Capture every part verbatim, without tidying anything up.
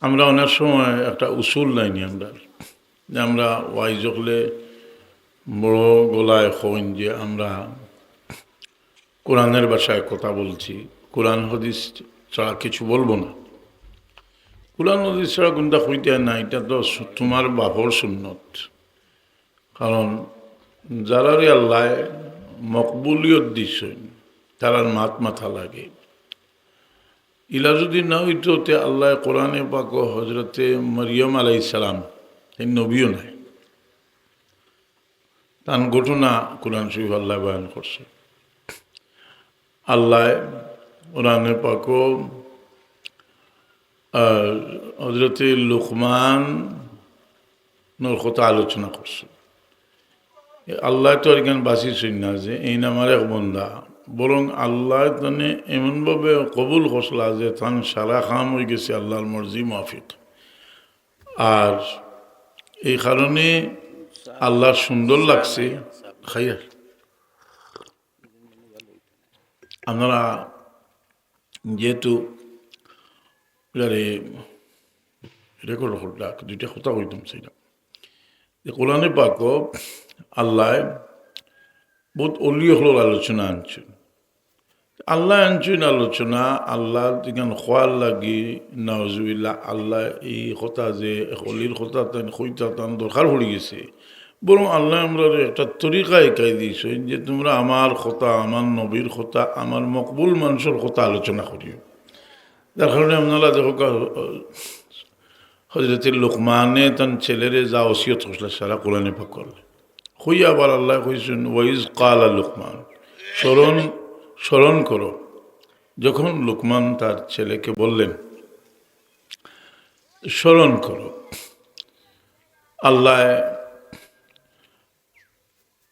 আমরা অনেক সময় একটা উসুল নাইনি আমরা, যে আমরা ওয়াইজ হকলে বড় গলায় কইন যে আমরা কোরআনের ভাষায় কথা বলছি, কোরআন হাদিস ছাড়া কিছু বলবো না। কোরআন হাদিস ছাড়া কোনটা কইতে হয় না, এটা তো সু-, তোমার বাপর সুন্নত। কারণ যারারে আল্লাহ মকবুলিয়ত দিছইন, তারার মাত মাতা লাগে। ইলা যদি না হইতো, তে আল্লাহ কোরআনে পাকো হজরতে মরিয়ম আলাইহিস সালাম, এই নবীও নাই, তান ঘটনা কোরআন শরীফ আল্লাহ বয়ান করছে। আল্লাহ কোরআনে পাকো, আহ, হজরতে লুকমানর কথা আলোচনা করছে। আল্লাহ তো আর এখানে বাঁচিছইন না যে এই আমার এক বন্দা, বরং আল্লাহ তানে এমনভাবে কবুল করছলা যে তান সারা কাম হয়ে গেছে আল্লাহর মর্জি মাফিক। আর এই কারণে আল্লাহর সুন্দর লাগছে। খাইয়া আপনারা যেহেতু রেকর্ড করলাম, দুইটা কথা কইতাম চাইলাম যে কোরআনে পাকো আল্লাহ বহুত অলি অকলর আলোচনা আনছইন। আল্লাহ আনছইন আলোচনা, আল্লাহ যেখান খোয়ার লাগি, নাউজুবিল্লাহ, আল্লাহ এই কথা যে এক অলির কথা তান কইতা তান দরকার পড়ি গেছে, বরং আল্লাহ আমরারে একটা তরিকা শিখাই দিছইন যে তোমরা আমার কথা, আমার নবীর কথা, আমার মকবুল মানুষর কথা আলোচনা করিও। যার কারণে আপনারা দেখো কা-, হজরতে লুকমানে তান ছেলেরে যা ওসিয়ত করছলা সারা কোরআনে পাকো। কই আবার আল্লাহ কইছইন, "ওয়াইজ কালা লুকমান", স্মরণ, স্মরণ করো, যখন লুকমান তার ছেলেকে বললেন, স্মরণ করো। আল্লাহ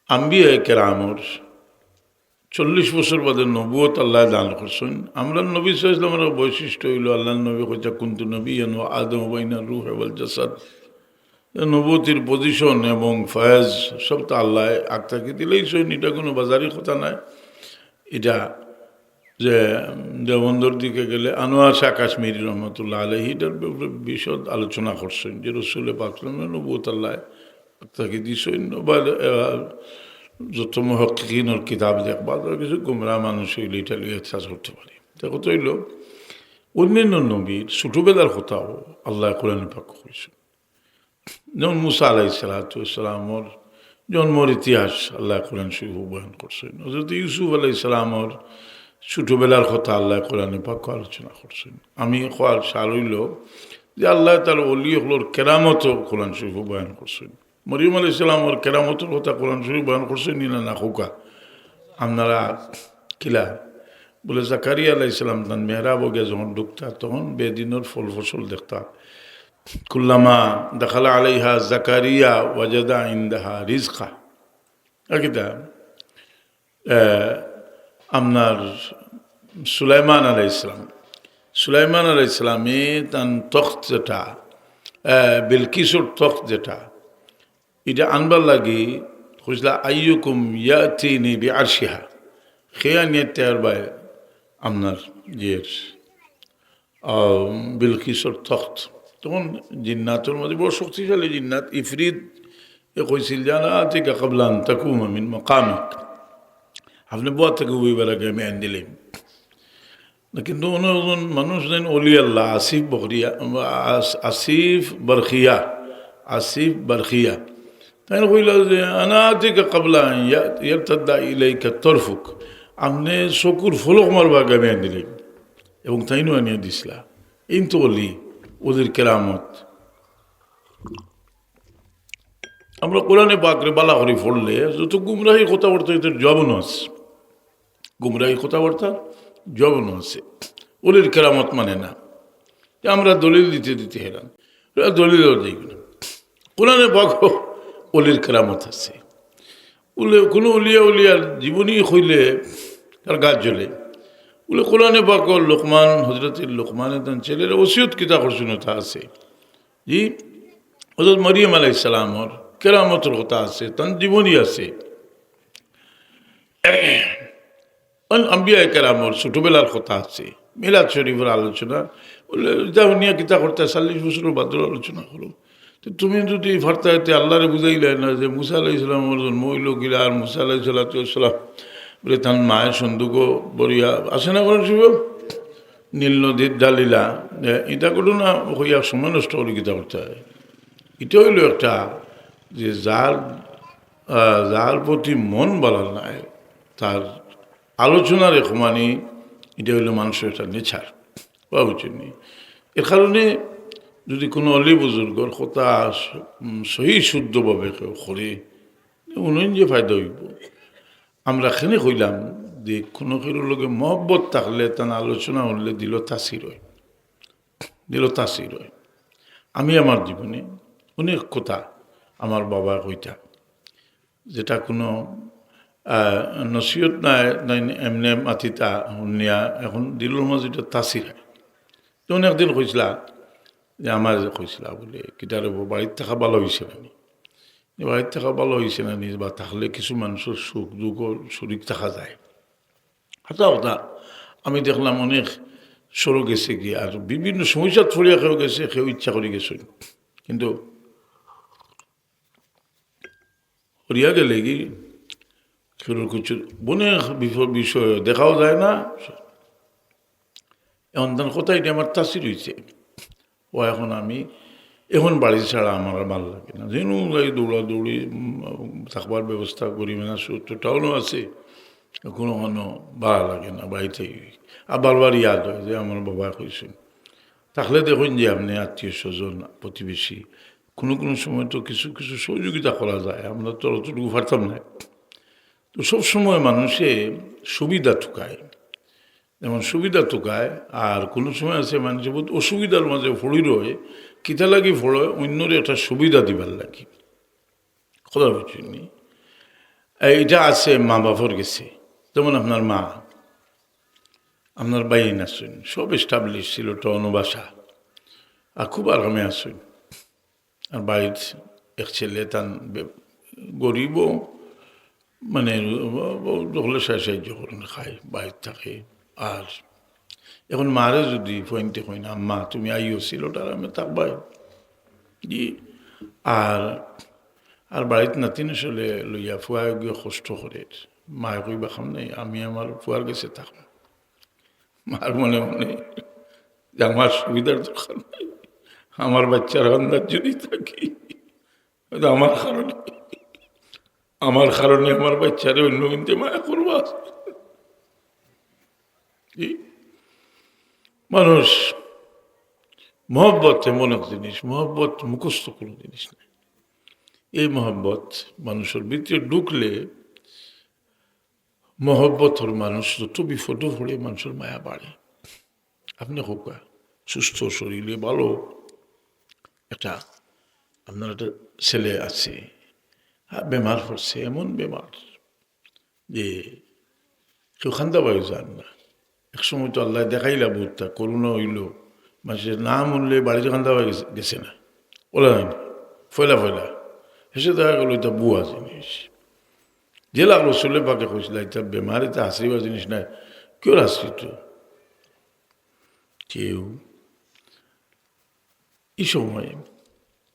আম্বিয়া কেরামর চল্লিশ বছর বাদে নবুয়ত আল্লাহ দান করছইন। আমরার নবী সাল্লাল্লাহু আলাইহি ওয়াসাল্লামর বৈশিষ্ট্য হইল, আল্লাহর নবী কইতা, "কুনতু নাবিয়্যান ওয়া আদামু বাইনা রূহি ওয়াল জাসাদ।" নবুয়তির পজিশন এবং ফয়েজ সব তো আল্লাহ আগ থাকি দিলাইছইন, এটা কোনো বাজারি কথা নাই। এটা যে দেওবন্দর দিকে গেলে আনোয়ার শাহ কাশ্মীরি রহমতুল্লাহ আলাইহি এটার ব্যাপারে বিশদ আলোচনা করছইন যে রসুল পাক সাল্লাল্লাহু আলাইহি ওয়াসাল্লামর নবুয়ত আল্লাহ আগ থাকি দিছইন, বা, আহ, যত মুহাক্কিকিনর কিতাব দেখবা, তারা কিছু গুমরা মানুষ হইলে এটা লইয়া এতসাজ করতে পারে। তা কথা হইল, অন্যান্য নবীর ছোটবেলার কথাও আল্লাহ কোরআনে পাক কইছইন। যেমন মুসা আলাইহিস সালাতু ওয়াস সালামর জন্মর ইতিহাস আল্লাহ কোরআন শরীফ বয়ান করছইন। হযরত ইউসুফ আলাইহিস সালামর ছোটবেলার কথা আল্লাহ কোরআনে পাক আলোচনা করছইন। আমি কওয়ার সার হইল যে আল্লাহ তার অলি অকলর কেরামত কোরআন শরীফ বয়ান করছইন। মরিয়ম আলাইহিস সালামর কেরামতর কথা কোরআন শরীফ বয়ান করছইন নি না, না কউক্কা? আপনারা কিলা? বলে, জাকারিয়া আলাইহিস সালাম তান মেহরাবো গিয়া যখন ঢুকতা, তখন বেদিনর ফল ফসল দেখতা। কুল্লামা দাখালা আলাইহা জাকারিয়া ওয়াজাদা ইনদাহা রিজকা। আর কিতা? আহ, আপনার সুলাইমান আলাইহিস সালাম, সুলাইমান আলাইহিস সালামে তান তখ্ত যেটা, আহ, বিলকিসর তখ্ত যেটা, এটা আনবার লাগি কইছলা, "আইয়ুকুম ইয়াতিনি বিআরশিহা।" কে আনিয়া তেয়ার বায় আপনার ইয়ের, আহ, বিলকিসর তখ্ত। তখন জিন্নাতর মধ্যে বড় শক্তিশালী জিন্নাত ইফরিত এ কইছিল যে, "আনা আতিকা ক্বাবলা আন তাকুমা মিন মাকামিক।" আপনে বওয়া থাকি উঠিবার আগে আমি আনি দিলাম। কিন্তু অন্য একজন মানুষ যেন অলি আল্লাহ, আসিফ বখরিয়া, আস-, আসিফ বরখিয়া, আসিফ বরখিয়া। তাইন কইলা যে, "আনা আতিকা ক্বাবলা আন ইয়া-, ইয়ারতাদ্দা ইলাইকা তরফুক।" আপনে চকুর ফলক মারবার আগে আমি আনি দিলাম। এবং তাইনও আনিয়া দিছলা। এইন তো অলি, অলির কেরামত। আমরা কোরআনে পাকরে বালা করি পড়লে যত গুমরাহি কথাবার্তা, এটার জবাবও আছে। গুমরাহি কথাবার্তা জবাবও আছে। অলির কেরামত মানে না। তে আমরা দলিল দিতে দিতে হেরান। এরা দলিল আর দেখবে না। কোরআনে পাকও অলির কেরামত আছে। বলে, কোনো উলিয়া উলিয়ার জীবনী কইলে তার গাত জ্বলে। বলে, কোরআনে পাকও লোকমান, হযরতে লোকমানে তান ছেলের ওসিয়ত কিতা করছইন, ওটা আছে। জি, হযরত মরিয়ম আলাইহিস সালামর কেরামতর কথা আছে, তান জীবনী আছে। আন-, আম্বিয়া কেরামর ছোটবেলার কথা আছে, মিলাদ শরীফর আলোচনা, বলে, "ইতা হুনিয়া কিতা করতায়, চল্লিশ বছর বাদর আলোচনা করো। তো তুমি যদি পারতায়, তে আল্লাহরে বুঝাইলায় না যে মুসা আলাইহিস সালামর জন্ম অইলো কিলা, আর মুসা আলাইহিস সালাতু ওয়াস সালাম বলে তান মায়ে সন্দুকো ভরিয়া আছে না কোনো সময় নীল নদীত ঢালিলা, যে ইতা ঘটনা কইয়া সময় নষ্ট করি কিতা করতায়?" ইটা অইলো একটা যে যার, আহ, যার প্রতি মন ভালা নায়, তার আলোচনারে কমানি, ইটা অইলো মানুষর একটা nature, বা বুঝছইন নি? এর কারণে যদি কোনো অলি বুজুর্গর কথা স-, উম, সহি শুদ্ধভাবে কেউ করে, উনি যে ফায়দা অইবো। আমরা কেনে কইলাম যে কোনো কেউর লগে মহব্বত থাকলে, তান আলোচনা হুনলে দিলো তাসির অয়, দিলো তাসির অয়। আমি আমার জীবনে অনেক কথা আমার বাবায় কইতা, যেটা কোনো, আহ, নসিহত নায়, নায় এমনে মাতিতা হুনিয়া, এখন দিলর মাঝে ইটা তাসির অয়। তো উনি একদিন কইছলা যে, আমারে কইছলা বলে, "কিতা রে বা, বাড়িত থাকা ভালা অইছে না নি? বাড়িত থাকা ভালা অইছে না নি? বা থাকলে কিছু মানুষর সুখ দুঃখো শরিক থাকা যায়।" হাছা কথা, আমি দেখলাম অনেক সড়ক গেছে কি, আর বিভিন্ন সমস্যাত পড়িয়া কেউ গেছে, কেউ ইচ্ছা করি গেছে, কিন্তু করিয়া গেলে কি, কেউর কিছু অনেক বিপ-, বিষয় দেখাও যায় না। এখন তান কথা ইটা আমার তাসির অইছে। ও এখন আমি, এখন বাড়ি ছাড়া আমার আর ভালা লাগে না। যেন যাই দৌড়াদৌড়ি, উম, থাকবার ব্যবস্থা করি, মানে, সুস্থ টাউনও আছে, কোনো কোনো ভালা লাগে না, বাড়িতেই। আর বারবার ইয়াদ অয় যে আমার বাবায় কইছইন। থাকলে দেখইন যে আপনে আত্মীয় স্বজন, প্রতিবেশী, কোনো কোনো সময় তো কিছু কিছু সহযোগিতা করা যায়, আমরা তো অতটুকু পারতাম না। তো সব সময় মানুষে সুবিধা তুকায়, যেমন সুবিধা তুকায়, আর কোনো সময় আছে মানুষে বহুত অসুবিধার মাঝে পড়ি রয়, কিতা লাগি পড়ে, অন্যরে একটা সুবিধা দিবার লাগি। কথা বুঝছইন নি? এইটা আছে মা বাপর গেছে, যেমন আপনার মা, আপনার ভাইয়াইন আছইন, সব established ছিল, টাউনো বাসা, আর খুব আরামে আছইন। আর বাড়িত এক ছেলে তান বে-, গরিবও, মানে, ও, ও, হকলে সাহায্য করইন, খায়, বাড়িত থাকে। আর এখন মারে যদি ফুয়াইন্তে কইন, "আম্মা, তুমি আইও, সিলেটর আরামে থাকবায়।" জি। আর, আর বাড়িত নাতিন আসলে লইয়া ফুয়ায় গিয়া কষ্ট করের। মায় কইবা, "কাম নাই, আমি আমার ফুয়ার গেছে থাকমু।" মার মনে মনে যে আমার সুবিধার দরকার নাই, আমার বাইচ্চার কান্দাত যদি থাকি, হয়তো আমার কারণে, আমার কারণে আমার বাইচ্চারে অন্য কিনতে মায়া করবা। জি। মানুষ, মহব্বত এমন এক জিনিস, মহব্বত মুখস্থ কোনো জিনিস নাই। এই মহব্বত মানুষর ভিতরে ঢুকলে মহব্বতর মানুষ যত বিপদো পড়ে, মানুষর মায়া বাড়ে। আপনে কউক্কা, সুস্থ শরীরে ভালো একটা, আপনার একটা ছেলে আছে, হ্যাঁ, বেমার পড়ছে, এমন বেমার যে কেউ কান্দাবায়ও যার না। এক সময় তো আল্লায় দেখাইলা বহুতটা, করোনা অইলো, মানুষর নাম হুনলে বাড়িত কান্দাবায় গেছে, গেছে না, অলা নায় নি, ফয়লা ফয়লা। শেষে দেখা গেলো ইটা ভুয়া জিনিস। যে লাগলো রসুলে পাকে কইছলা, ইটা বেমার, ইটা হাসিবার জিনিস নায়। কেউর হাসি তো? কেউ। এই সময়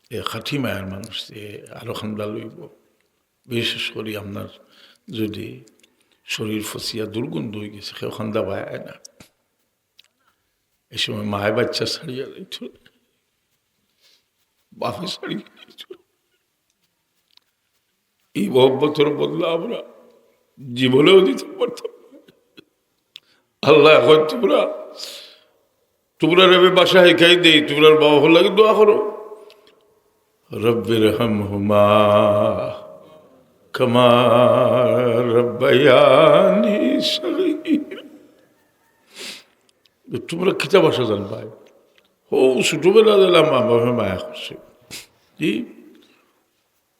এ খাঁটি মায়ার মানুষ যে আরো কান্দা লইবো। বিশেষ করি আপনার যদি শরীর ফসিয়া দুর্গন্ধ অই গেছে, কেউ কান্দাবায় না। এই সময় মায়ে বাইচ্চা ছাড়িয়া যাইতো, বাপে ছাড়িয়া যাইতো। এই মহব্বতর বদলা আমরা জীবনেও দিতে পারতাম না। আল্লায় কইন, "তোমরা, তোমরারে আমি ভাষা শিখাই দেই, তোমরার বাবা-মার লাগি দোয়া করো।" "রব্বিরহামহুমা কামা রব্বায়ানি সগীরা।" তোমরা কিতা ভাষা জানবায়? ও ছোটবেলা দিলা মা বাপে মায়া করছে। জি?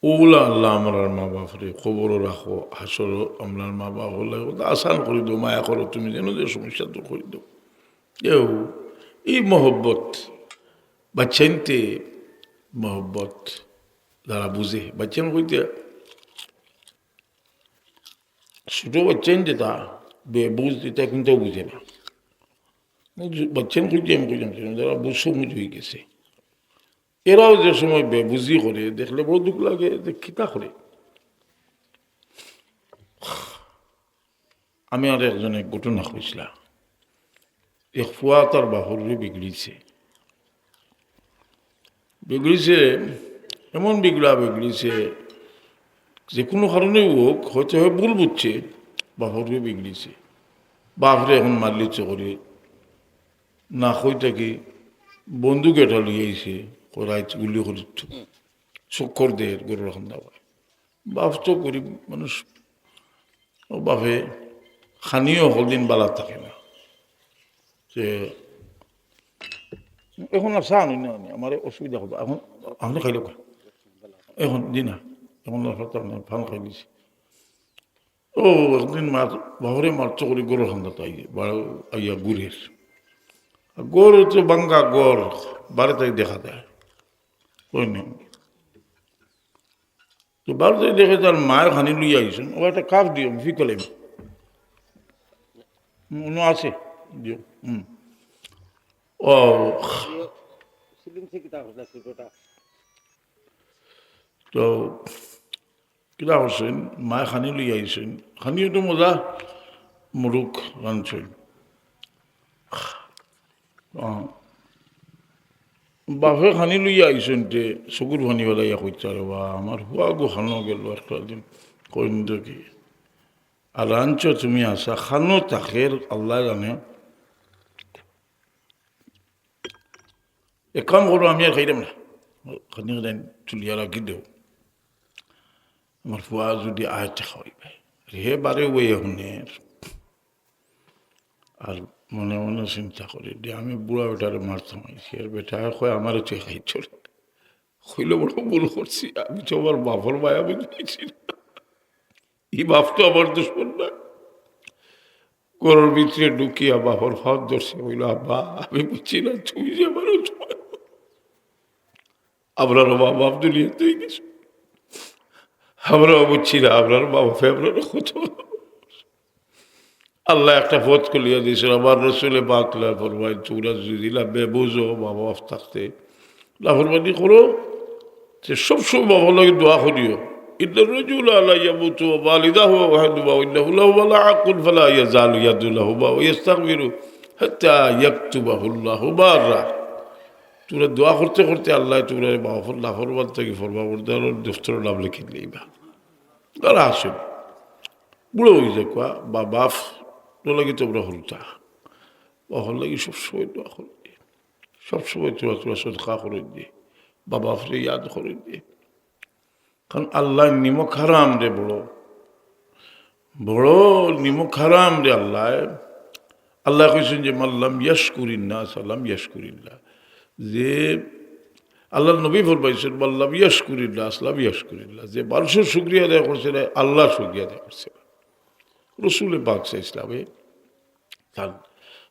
অউলা আল্লাহ আমরার মা বাপরে কবরো রাখো, হাশরো আমরার মা বাপর লাগি আসান করি দেও, মায়া করো তুমি, যেন যে সমস্যা দূর করি দেও। এও, এই মহব্বত, বাইচ্চাইন্তে মহব্বত যারা বুঝে, বাইচ্চাইন কইতে ছোট বাইচ্চাইন যেটা বে-, বুঝ, ইটা কিন্তু বুঝে না। বাচ্চাইন কইছে, আমি কইলাম, যারা বুঝ সমুঝ অই গেছে, এরাও যে সময় বেবুঝি করে, দেখলে বড় দুখ লাগে যে কিতা করে। আমি আর একজনে ঘটনা কইছলা, এক ফুয়া তার বাফরে বিগড়িছে, বিগড়িছে, এমন বিগড়া বিগড়িছে, যে কুনু কারণে অউক, হয়তো হে ভুল বুঝছে, বাফরে বিগড়িছে। বাফরে এখন মারলি চকরি, না কই থাকি বন্দুক এটা লইয়া আইছে, কয় রাইত গুলি করি তো। চক্কর দের গরুর কান্দা পায়। বাফ তো গরিব মানুষ, ও বাফে খানিও হকল দিন বালা থাকে না। যে এখন আর চা আনি না, আনি, আমার অসুবিধা হবে। এখন আপনি খাইলে কয়? এখন জি না, এখন আর পারতাম না, পান খাই দিছি। ও একদিন মার, বাফরে মারতো করি গরুর কান্দাত আইয়া, বা-, আইয়া ঘুরের। আর ঘর হচ্ছে ভাঙ্গা ঘর, বারে তাই দেখা যায়। কই না? তো বারে তাই দেখে তার মায়ে খানি লইয়া আইছইন, ও একটা কাপ দিও, আমি ফিকলে। হুম, উনো আছে, দিও। হুম। ও। তো কিতা করছইন? মায়ে খানি লইয়া আইছইন। খানি একটু মজা, মুরুক রানছইন। আহ, বাফে খানি লইয়া আইছইন তে চকুর পানি ফালাইয়া কইতা, "রে বা, আমার ফুয়া গো খানো গেল একটা দিন।" কইন দেখি, "আর রানছো তুমি আসা, খানো তাকের আল্লাহ জানে।" এক কাম করো, আমি আর খাইলাম না। খানি খানি তুলিয়া রাখি দেও। আমার ফুয়া যদি আয়, তে খাওয়াইবে। হে বারে ওই হুনের। আর মনে মনে চিন্তা করি যে আমি বুড়া বেটারে মারতাম আইছি। আর বেটায় কয়, "আমারে তুই খাইছ রে।" কইল, "বড় ভুল করছি, আমি তো আমার বাফর মায়া বুঝাইছি না।" ই বাফ তো আমার দুশমন না। ঘরর ভিতরে ঢুকিয়া বাফর পাও ধরছে, কইল, "আব্বা, আমি বুঝছি না, তুমি যে মানুষ, আমরার মা বাফ দুনিয়াত গেছে, আমরাও বুঝছি না, আমরার মা বাফে আমরারে কত।" আল্লায় একটা পথ খুলিয়া দিছইন। আমার রসুলে পাক ফরমাইন, তোমরা যদি না বেবুঝ অও, মা বাফ থাকতে লাফরমানি করো, তে সবসময় বাফর লাগি দোয়া করিও। "ইন্নার রাজুলা লা ইয়ামুতু ওয়া ওয়ালিদাহু আহাদুহুমা ওয়া ইন্নাহু লাহুমা লাআকুন ফালা ইয়াজালু ইয়াদউ লাহুমা ওয়া ইয়াস্তাগফিরু হাত্তা ইয়াকতুবাহুল্লাহু বাররা।" তোমরা দোয়া করতে করতে আল্লায় তোমরারে বাফর লাফরমান থাকি ফরমাবরদারর দফতরো নাম লেখি দিলাইবা। আর আসুন, বুড়া অই যাউক্কা, বা বাফর লাগি তোমরা হুরুতা, বাফর লাগি সবসময় দোয়া করো, সবসময় তোমরা, তোমরা সদকা করো দি, বা বাফরে ইয়াদ করো দি। কারণ আল্লায় নিমক হারাম রে বড়, বড় নিমক হারাম রে আল্লায়। আল্লায় কইছইন যে, "মান লাম ইয়াশকুরিন নাস লাম ইয়াশকুরিল্লাহ।" যে আল্লাহর নবী ফরমাইছইন, "মান লাম ইয়াশকুরিন নাস লাম ইয়াশকুরিল্লাহ।" যে মানুষর শুকরিয়া আদায় করছে না, আল্লাহর শুকরিয়া আদায় করছে না। রসুলে পাক সাল্লাল্লাহু আলাইহি ওয়াসাল্লামে তার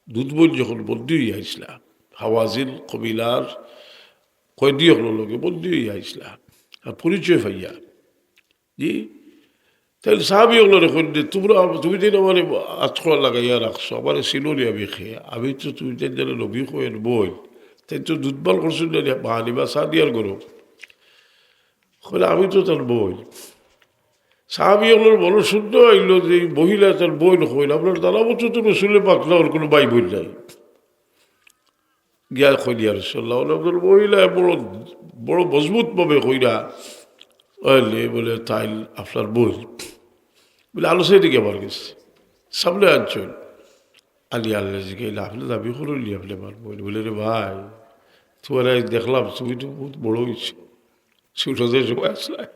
দুধ বইন যখন বন্দী অইয়া আইছলা, হাওয়াজিন কবিলার কয়েদি অকলর লগে বন্দী অইয়া আইছলা, আর পরিচয় পাইয়া, জি, তাইলে সাহাবী অকলরে কইন যে, "তোমরা, তুমি তাইন আমারে আতকরা লাগাইয়া রাখছো, আমারে চিনো নি আমি কে? আমি তো তুমি তাইন জানো নবী কইন বইন।" তাইন তো দুধ পান করছইন না, হালিমা সাদিয়ার ঘরো। কইলা, "আমি তো তার বইন।" সাহাবী অকলর বড় সন্দেহ অইলো যে এই মহিলা তার বইন কইন, আপনার জানা মতো তো রসুলে পাক না, ওর কোনো ভাই বইন নাই। গিয়া কইল, "ইয়া রাসূলুল্লাহ, ওলা আপনার মহিলা বড়, বড় মজবুত ভাবে কইরা, অইলে বলে, তাইন আপনার বইন।" বলে, "আলো সাইডে গিয়া আমার গেছে।" সামনে আনছইন। আলী আল্লাহ জিগাইলা, "আপনে দাবি করইন নি আপনে আমার বইন?" বলে, "রে ভাই, তুমারে আইজ দেখলাম, তুমি তো বউত বড় অইছো। ছোট যে সময় আছলায়,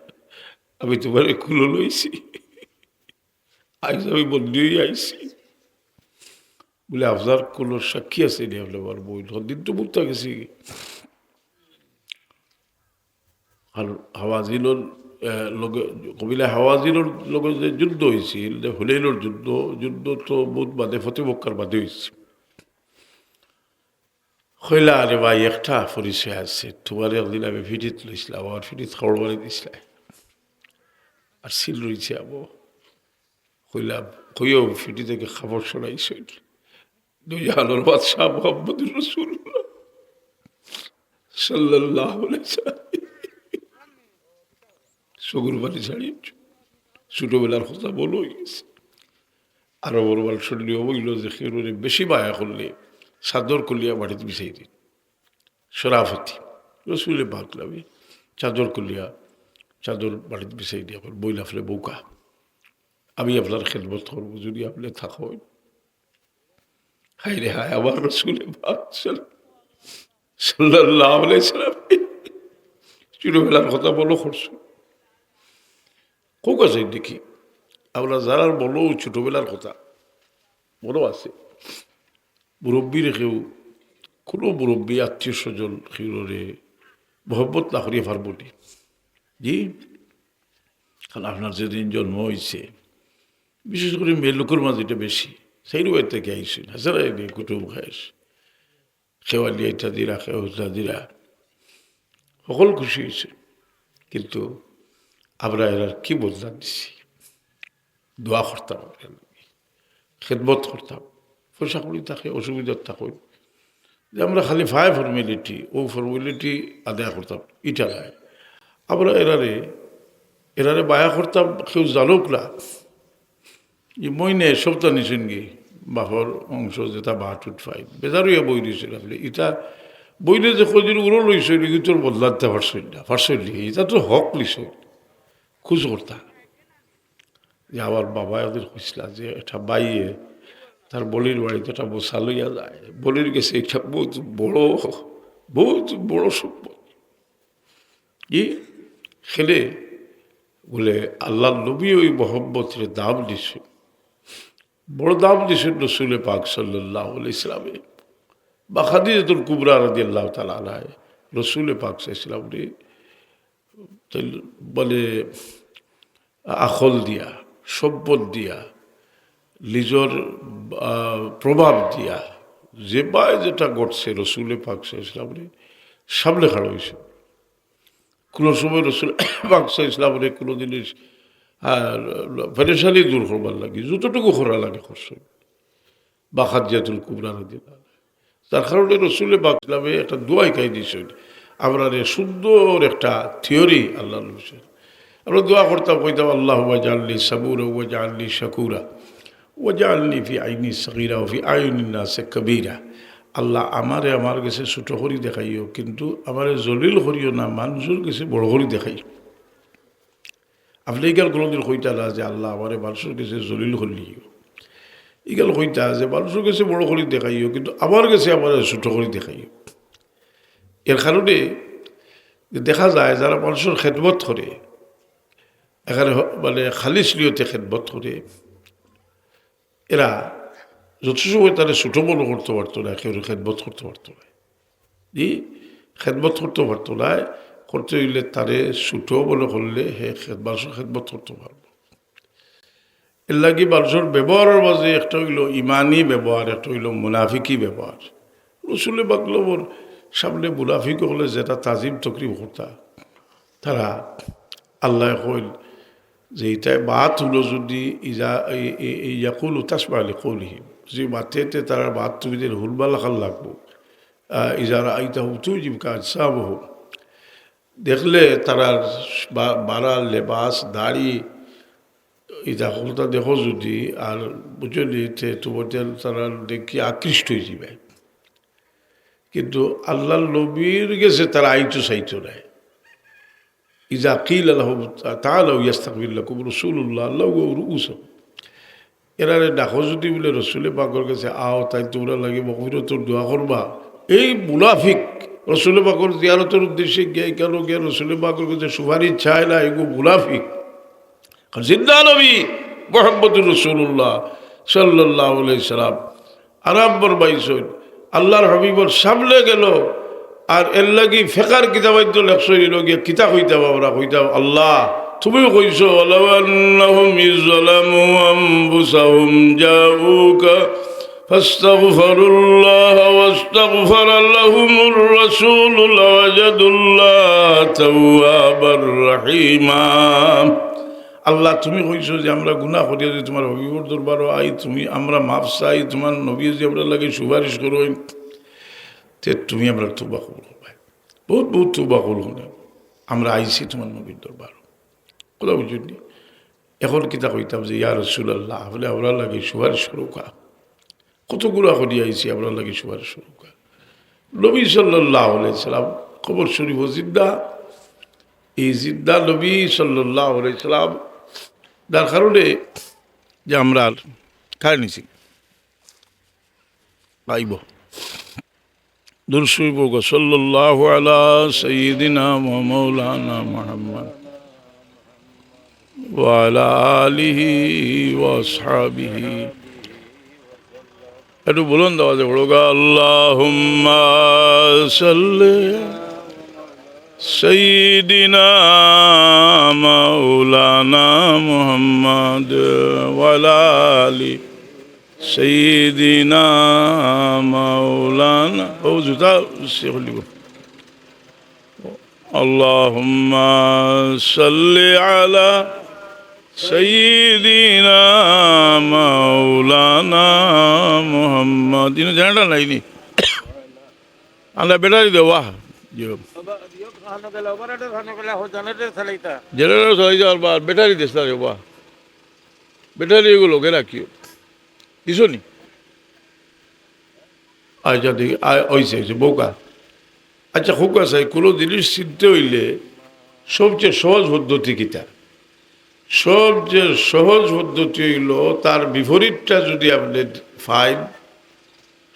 আমি তুমারে কুলো লইছি। আইজ আমি বন্দী অইয়া আইছি।" বলে, "আপনার কুলর সাক্ষী আছে নি আপনে আমার বইন?" দিন তো বুঝতা গেছি। আর হাওয়াজিনর, আহ, লগে, কবিলা হাওয়াজিনর লগে যে যুদ্ধ অইছিল, যে হুনাইনর যুদ্ধ, যুদ্ধ তো বউত বাদে, ফতে মক্কার বাদে অইছে। কইলা, "আরে ভাই, একটা পরিচয় আছে, তুমারে একদিন আমি ফিটিত লইছলাম, আমার ফিটিত কাপড় বানাই দিছলায়, আর সিল রইছে আবো।" কইলা, কইও ফিটি থাকি কাপড় সরাইছইন। দুই জাহানর বাদশাহ মুহাম্মদুর রাসূলুল্লাহ সাল্লাল্লাহু আলাইহি ওয়াসাল্লাম। চকুর পানি ছাড়ি, ছোটবেলার কথা মনো অই গেছে। আরবর মানষর নিয়ম অইলো যে কেউরে বেশি মায়া করলে চাদর খুলিয়া মাটিত বিছাই দিন। শরাফতি রসুলে পাক নামে চাদর খুলিয়া, চাদর মাটিত বিছাই দিয়া কইন, "বইন, আপনে বউক্কা, আমি আপনার খেদমত করমু, যদি আপনে থাকইন।" হায় রে হায়, আমার রসুলে পাক সাল-, সাল্লাল্লাহু আলাইহি ওয়াসাল্লাম ছোটবেলার কথা মনো করছইন। কউক্কা চাই দেখি, আমরা যারার মনো ছোটবেলার কথা মনো আছে, মুরব্বিরে কেউ, কুনু মুরব্বি, আত্মীয় স্বজন কেউরে মহব্বত না করিয়া পারবো নি? জি, কারণ আপনার যেদিন জন্ম অইছে, বিশেষ করি মেয়েলোকর মাঝে ইটা বেশি। সেই রুয়াইত থাকি আইছইন, হাজারা এনে কুটুম খাইছ, কেউ আলিয়া ইটা দিরা, কেউ হুজরা দিরা, হকল খুশি অইছে। কিন্তু আমরা এরার কি বদলা দিছি? দোয়া করতাম, খেদমত করতাম, পয়সা কড়ি থাকে, অসুবিধা থাকে, যে আমরা খালি পায় ফর্মালিটি, অউ ফর্মালিটি আদায় করতাম, ইটা নায়। আমরা এরারে, এরারে মায়া করতাম, কেউ জানুক না। ই মইনে সবতা নিছইন গি, বাপর অংশ যেটা বাটুট পাই, বেজার অইয়া বই রইছইন। আপনে ইটা বইনে যে কয়দিন উড়ো লইছইন, ইগুর বদলা দিতা পারছইন না, পারছইন নি? ইটা তো হক লইছইন, খুশ করতা। যে আমার বাবায় ওদের কইছিলা যে একটা বাইয়ে তার বলির বাড়িত একটা বসা লইয়া যায়, বলির গেছে ইটা বউত বড়, বউত বড় সম্পদ। কি খেলে বলে, আল্লাহর নবী ওই মহব্বতরে দাম দিছে, বড় দাম দিছে রসুলে পাক সাল্লাল্লাহু আলাইহি ওয়াসাল্লামে। বা খাদিজাতুল কুবরা রাদিয়াল্লাহু তাআলা আনহা রসুলে পাক সাল্লাল্লাহু আলাইহি ওয়াসাল্লামরে তাইলে বলে আখল দিয়া, সম্পদ দিয়া, নিজর, আহ, প্রভাব দিয়া, যে বায় যেটা ঘটছে, রসুলে পাক সাল্লাল্লাহু আলাইহি ওয়াসাল্লামরে সামনে খাড়া অইছে। কুনু সময় রসুল পাক সাল্লাল্লাহু আলাইহি ওয়াসাল্লামরে কুনু জিনিস, আহ, পেরেশানি দূর করবার লাগি যতটুকু করা লাগে করছে। বা খাদিজাতুল কুবরা রাদিয়াল্লাহু আনহা। তার কারণে রসুলে পাক সাল্লাল্লাহু আলাইহি ওয়াসাল্লামে একটা দোয়া শিখাই দিছইন। আমরারে সুন্দর একটা থিওরি আল্লাহর নবী সাল্লাল্লাহু আলাইহি ওয়াসাল্লাম। আমরা দোয়া করতাম, কইতাম, "আল্লাহুম্মা জাআলনি সাবুরা ওয়া জাআলনি শাকুরা ওয়া জাআলনি ফি আইনি সগীরা ওয়া ফি আইনিন নাসি কাবীরা।" আল্লাহ, আমারে আমার গেছে ছোট করি দেখাইও, কিন্তু আমারে জলিল করিও না, মানষর গেছে বড় করি দেখাইও। আপনে ইখান কুনুদিন কইতা না যে, "আল্লাহ, আমারে মানষর গেছে জলিল করিও।" ইখান কইতা যে, "মানষর গেছে বড় করি দেখাইও, কিন্তু আমার গেছে আমারে ছোট করি দেখাইও।" এর কারণে যে দেখা যায়, যারা মানষর খেদমত করে, এখানে হ-, মানে, খালিস নিয়তে খেদমত করে, এরা যত সময় তারে ছোট মনো করতো পারতো না, কেউরে খেদমত করতো পারতো না। জি, খেদমত করতো পারতো না, করতে অইলে তারে ছোট মনো করলে হে খেদ-, মানষর খেদমত করতো পারবো। এর লাগি মানষর ব্যবহারর মাঝে একটা অইলো ইমানি ব্যবহার, একটা অইলো মুনাফিকি ব্যবহার। রসুলে পাকর সামনে মুনাফিক অকলে যেটা তাজিম তকরিম করতা, তারা আল্লায় কইল যে ইতায় মাত হুনো যদি ইজা, ই-, ই-, ই-, ইয়াকুলু তাসমা লিকাউলিহিম, যে মাতে তে তারার মাত তুমি যেন হুনবার লাখান লাগবো। আহ, ইজা রাআইতাহুম তুজিবুকা আজসামুহুম, দেখলে তারার বা-, বাড়া, লেবাস, দাড়ি, ইতা হকলতা দেখো যদি, আর বুঝছো নি, তে তোমার তারা দেখি আকৃষ্ট অইযিবায়। কিন্তু আল্লাহর নবীর গেছে তারা আইতো চাইতো নায়। ইজা কিলা লাহুম তাআলাউ ইয়াস্তাগফির লাকুম রাসূলুল্লাহ লাওয়াউ রুউসাহুম। এরারে ডাকো যদি বুলে রসুলে পাকর গেছে, "আও, তাইন তুমরার লাগি মাগফিরতর দোয়া করবা।" এই মুনাফিক রসুলে পাকর জিয়ারতর উদ্দেশ্যে গিয়া, ইখানো গিয়া রসুলে পাকর গেছে সুপারিশ চায় না, এগু মুনাফিক। কারণ জিন্দা নবী মুহাম্মদুর রাসূলুল্লাহ সাল্লাল্লাহু আলাইহি সাল্লাম আরাম ফরমাইছইন, আল্লাহর হাবিবর সামনে গেল, আর এর লাগি ফেকার কিতাবাইত লেখছইন, ইনো গিয়া কিতা কইতাম আমরা, কইতাম, "আল্লাহ, তুমিও কইছো, ওয়ালাউ আন্নাহুম ইজ যালামু আনফুসাহুম জাউকা ফাস্তাগফিরুল্লাহ ওয়াস্তাগফারা লাহুমুর রাসূলু লাওয়াজাদুল্লাহ তাওয়াবার রাহিমা।" আল্লাহ, তুমি কইছো যে আমরা গুনাহ করিয়া যদি তুমার হাবিবর দরবারো আই, তুমি আমরা মাফ চাই, তুমার নবী যদি আমরার লাগি সুপারিশ করইন, তে তুমি আমরার তওবা কবুল করবায়। বউত বউত তওবা কবুল অইন। আমরা আইছি তুমার নবীর দরবারো। কথা বুঝছইন নি? এখন কিতা কইতাম যে, "ইয়া রাসূলুল্লাহ, আপনে আমরার লাগি সুপারিশ করউক্কা।" কত গুনাহ করিয়া আইছি, আমরার লাগি সুপারিশ করউক্কা। নবী সাল্লাল্লাহু আলাইহি সাল্লাম কবর শরীফো জিন্দা, এই জিন্দা নবী সাল্লাল্লাহু আলাইহি সাল্লাম, যার কারণে যে আমরার খায় নিছি, পাইব। দুরূদ শরীফ পড়উক্কা, সাল্লাল্লাহু আলা সাইয়্যিদিনা ওয়া মাওলানা মুহাম্মদ ওয়া আলা আলিহি ওয়া আসহাবিহি। একটু বুলন্দ আওয়াজে পড়উক্কা, আল্লাহুম্মা সাল্লি সাইয়্যিদিনা মাওলানা মুহাম্মদ ওয়া আলা আলি সাইয়্যিদিনা মাওলানা। ও জুতা সে খুলিব। আল্লাহুম্মা সাল্লি আলা সাইয়্যিদিনা মাওলানা মুহাম্মদ। ইনো জেনারেটর নাই নি? আন্দা ব্যাটারি দেওয়া। জি। জেনারেটর চালাইতা আর বা ব্যাটারি দিস না রে বা। ব্যাটারি এগুলো লগে রাখিও। দিছো নি? আচ্ছা, দেখি, আ, অইছে, অইছে, বউক্কা। আচ্ছা, খুব আছে, কোনো জিনিস চিনতে অইলে সবচেয়ে সহজ পদ্ধতি কিতা? সবচেয়ে সহজ পদ্ধতি অইলো তার বিপরীতটা যদি আপনে পাইন,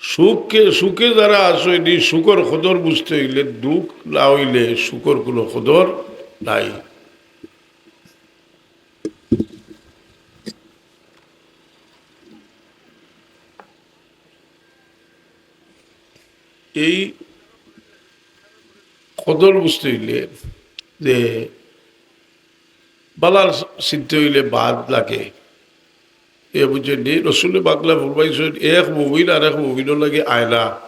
সুখে, সুখে যারা আছো, এটি সুখর কদর বুঝতে অইলে, দুঃখ না অইলে সুখর কোনো কদর নাই। এই কদর বুঝতে অইলে যে বালার চিনতে অইলে বাদ লাগে। এ বুঝছইন নি? রসুলে পাকে ফরমাইছইন, এক মুমিন আরেক মুমিনর লাগি আয়না।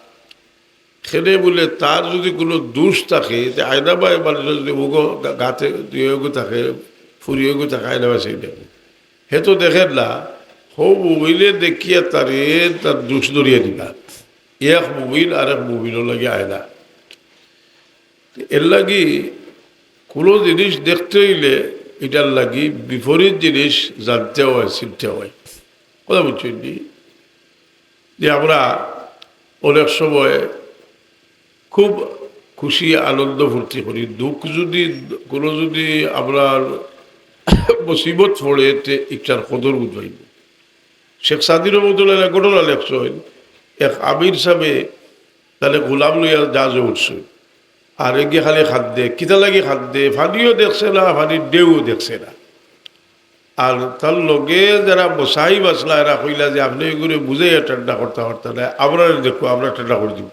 কেনে বুলে, তার যদি কোনো দোষ থাকে, তে আয়না বায় মানুষর যদি মুখো গা-, গাতে দুইগু থাকে, ফুরিগু থাকে, আয়না বায় চাইন। হে তো দেখের না, হউ মুমিনে দেখিয়া তারে তার দোষ ধরিয়া দিবা। এক মুমিন আরেক মুমিনর লাগি আয়না। এর লাগি কোনো জিনিস দেখতে অইলে এটার লাগি বিপরীত জিনিস জানতে হয়, চিনতে হয়। কথা বুঝছইন নি? যে আমরা অনেক সময় খুব খুশি, আনন্দ ফুর্তি করি, দুঃখ যদি, কোনো যদি আমরার মুসিবত পড়ে, তে ইটার কদর বুঝাইব। শেখ সাদী রহমতুল্লাহ আলাইহি ঘটনা লেখছইন, এক আমির সাহেবে তাইলে গোলাম লইয়া জাহাজো উঠছইন, আর এগিয়ে খালি কান্দে। কিতা লাগি কান্দে? পানিও দেখছে না, পানির ঢেউও দেখছে না। আর তার লগে যারা মুসাহিব আছলা, এরা কইলা যে, "আপনে এগুরে বুঝাইয়া ঠান্ডা করতা পারতা নায়, আমরারে দেখো, আমরা ঠান্ডা করি দিমু।"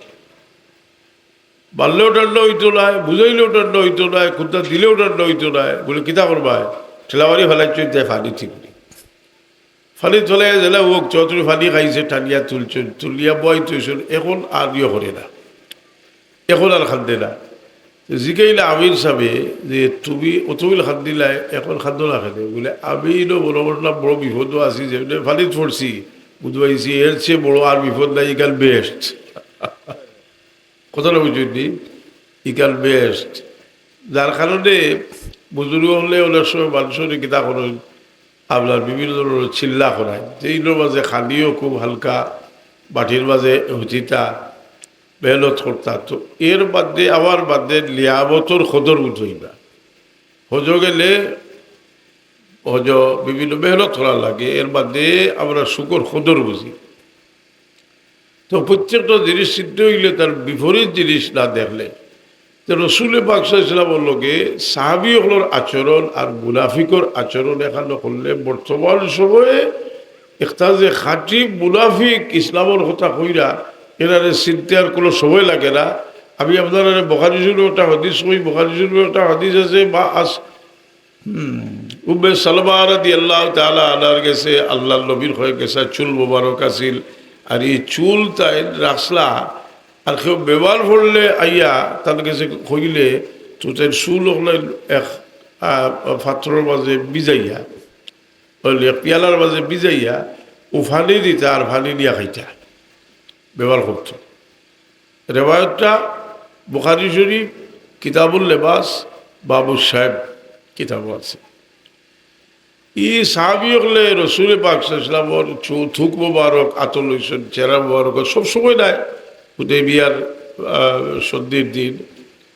মারলেও ঠান্ডা অইতো নায়, বুঝাইলেও ঠান্ডা অইতো নায়, কুন্তা দিলেও ঠান্ডা অইতো নায়। বুলে, "কিতা করবায়?" ঠেলামারি ফালাইছইন, তাই পানি ঠিক নেই। পানি তোলা যেলা হোক, চৌধুরী পানি খাইছে, টানিয়া তুলছইন, তুলিয়া বওয়াই থইছইন, এখন আর ইয়ে করে না, এখন আর কান্দে না। তো জিগাইলা আমির সাহেবে যে, "তুমি অতবিল কান্দিলায়, এখন কান্দো না কেনে?" বুলে, "আমি ইনো বড় বড় না, বড় বিপদো আছি, যেমনে পানিত পড়ছি, বুঝবাইছি, এর চেয়ে বড় আর বিপদ নাই, ইখান বেহেশত।" কথাটা বুঝছইন নি? ইখান বেহেশত। যার কারণে বুজুর্গ অকলে অনেক সময় মানুষরে কিতা করইন, আপনার বিভিন্ন ধরনের চিল্লা করাইন, যে ইনোর মাঝে খানিও খুব হালকা, বাটির মাঝে হুতিতা, মেহনত করতা। তো এর বাদে, আমার বাদে নিয়ামতর কদর বুঝইন না। হজো গেলে, হজো বিভিন্ন মেহনত করা লাগে, এর বাদে আমরা সুখর কদর বুঝি। তো প্রত্যেকটা জিনিস চিনতে অইলে তার বিপরীত জিনিস না দেখলে, তো রসুলে পাক সাল্লাল্লাহু আলাইহি ওয়াসাল্লামর লগে সাহাবী অকলর আচরণ আর মুনাফিকর আচরণ এখান করলে বর্তমান সময়ে একটা যে খাঁটি মুনাফিক ইসলামর কথা কইরা, এরারে চিনতে আর কোনো সময় লাগে না। আমি আপনারারে বুখারী শরীফর একটা হাদিস কই, বুখারী শরীফর একটা হাদিস আছে, মা আস-, হুম, উম্মে সালমা রাদিয়াল্লাহু তাআলা আনহার গেছে আল্লাহর নবীর কয়েক গেছা চুল মোবারক আছিল, আর এই চুল তাইন রাখছলা, আর কেউ বেমার পড়লে আইয়া তার গেছে কইলে তো তাইন চুল অকলাইন এক, আহ, পাত্রর মাঝে ভিজাইয়া অইলে এক পিয়ালার মাঝে ভিজাইয়া ও পানি দিতা আর পানি নিয়া খাইতা, ব্যবহার করতো। রেওয়ায়তটা বুখারী শরীফ, কিতাবুল লেবাস, বাবু সাহেব কিতাবও আছে। ই সাহাবী অকলে রসুলে পাক সাল্লাল্লাহু আলাইহি ওয়াসাল্লামর চু-, থুক মোবারক আতো লইছইন, চেহারা মোবারক সব সময় নায়। হুদাইবিয়ার, আহ, সন্ধির দিন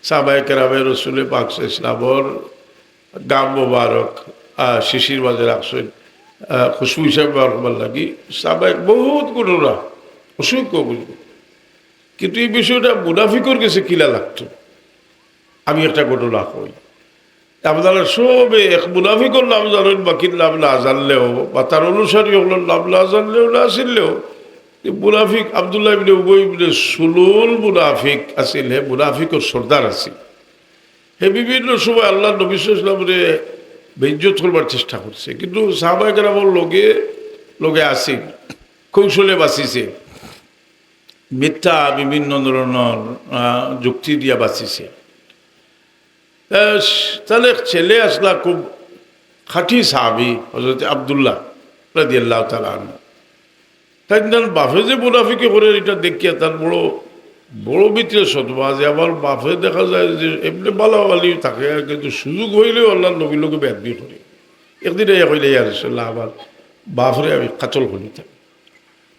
সাহাবায়ে কেরামে রসুলে পাক সাল্লাল্লাহু আলাইহি ওয়াসাল্লামর গাম মোবারক, আহ, শিশির মাঝে রাখছইন, আহ, খুশবু হিসাবে ব্যবহার করবার লাগি। সাহাবায়ে বহুত ঘটনা, অসংখ্য ঘটনা। কিন্তু এই বিষয়টা মুনাফিকর গেছে কিলা লাগতো, আমি একটা ঘটনা কই। আপনারা সবে এক মুনাফিকর নাম জানইন, বাকির নাম না জানলেও, বা তার অনুসারী অকলর নাম না জানলেও, না চিনলেও, যে মুনাফিক আব্দুল্লাহ ইবনে উবাই ইবনে সুলুল মুনাফিক আছিল, হে মুনাফিকর সর্দার আছিল। হে বিভিন্ন সময় আল্লাহর নবী সাল্লাল্লাহু আলাইহি ওয়াসাল্লামরে বেইজ্জত করবার চেষ্টা করছে, কিন্তু সাহাবায়ে কেরামর লগে লগে আছিল, কৌশলে বাঁচিছে, মিথ্যা বিভিন্ন ধরনর, আহ, যুক্তি দিয়া বাঁচিছে। তা-, তার এক ছেলে আসলা, খুব খাঁটি সাহাবী, হযরত আব্দুল্লাহ রাদিয়াল্লাহু তাআলা আনহু। তাইন তান বাফে যে মুনাফিকি করের, ইটা দেখিয়া তার বড়, বড় ভিতরে সদমা যে আমার বাফে দেখা যায় যে এমনে বালা বালি থাকে, আর কিন্তু সুযোগ অইলেউ আল্লাহর নবীর লগে বেয়াদবি করে। একদিন আইয়া কইলা, "ইয়া রাসূলুল্লাহ, আমার বাফরে আমি কাতল করিতাম।"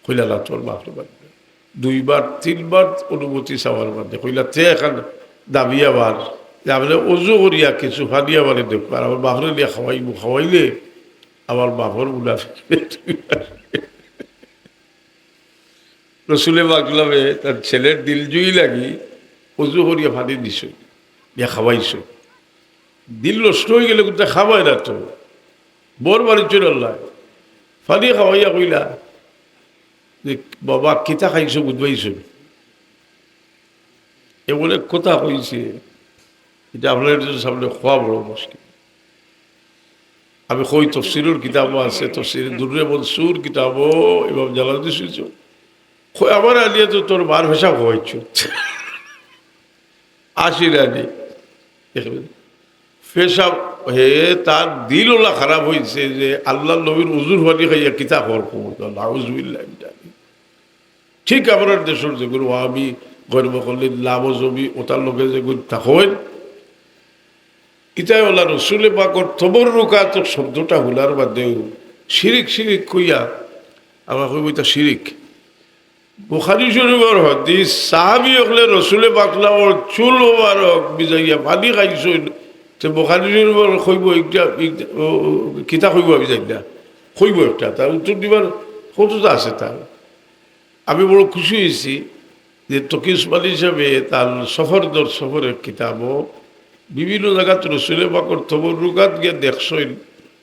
কইলা, "না, তোর বাফরে বাদ দে।" দুইবার, তিনবার অনুমতি চাওয়ার বাদে কইলা, "তে এখান দাবি আবার, যে আপনে অজু করিয়া কিছু পানি আমারে দেউক্কা, আর আমার বাফরে দিয়া খাওয়াইমু, খাওয়াইলে আমার বাফর মুনাফিকি।" রসুলে পাক সাল্লাল্লাহু আলাইহি ওয়াসাল্লামে তার ছেলের দিলজুই লাগি অজু করিয়া পানি দিছইন, দিয়া খাওয়াইছইন। দিল নষ্ট অইগেলে কিন্তু খাবায় না তো, বর বাড়ি চলে আল্লাহ। পানি খাওয়াইয়া কইলা যে, "বাবা, কিতা খাইছো বুঝবাইছো?" এমন এক কথা কইছে, ইটা আপনারার সামনে কওয়া বড় মুশকিল। আমি কই, তফসিরর কিতাবও আছে, তফসিরে দুররে মনসুর কিতাবও ইমাম জালালউদ্দিন সুয়ুতী কয়, "আমারে আনিয়া তো তোর মার পেশাব খাওয়াইছো।" আসি রানি, পেশাব, হে, তার দিল অলা খারাপ অইছে যে আল্লাহর নবীর অজুর পানি খাইয়া কিতা খবর খবর, নাউজুবিল্লাহ। ঠিক আমরার দেশর যেগুন ওয়াহাবি, গয়র মুকাল্লিদ, লামজহবি, ওটার লগে যেগুন থাকইন, ইতায় অলা রসুলে পাকর তবররুকাত শব্দটা হুনার বাদেউ শিরিক শিরিক কইয়া, আমরা কইবো ইটা শিরিক। বুখারী শরীফর হাদিস, সাহাবী অকলে রসুলে পাক সাল্লাল্লাহু আলাইহি ওয়াসাল্লামর চুল মোবারক ভিজাইয়া পানি খাইছইন, তে বুখারী শরীফর কইবো একটা, একটা, ও, ও, কিতা কইবো আমি জানি না, কইবো একটা, তার উত্তর দিবার কততা আছে তার। আমি বড় খুশি অইছি যে তকি উসমানী সাহেবে তার সফর দর সফরর কিতাবও বিভিন্ন জাগাত রসুলে পাকর তবররুকাত গিয়া দেখছইন,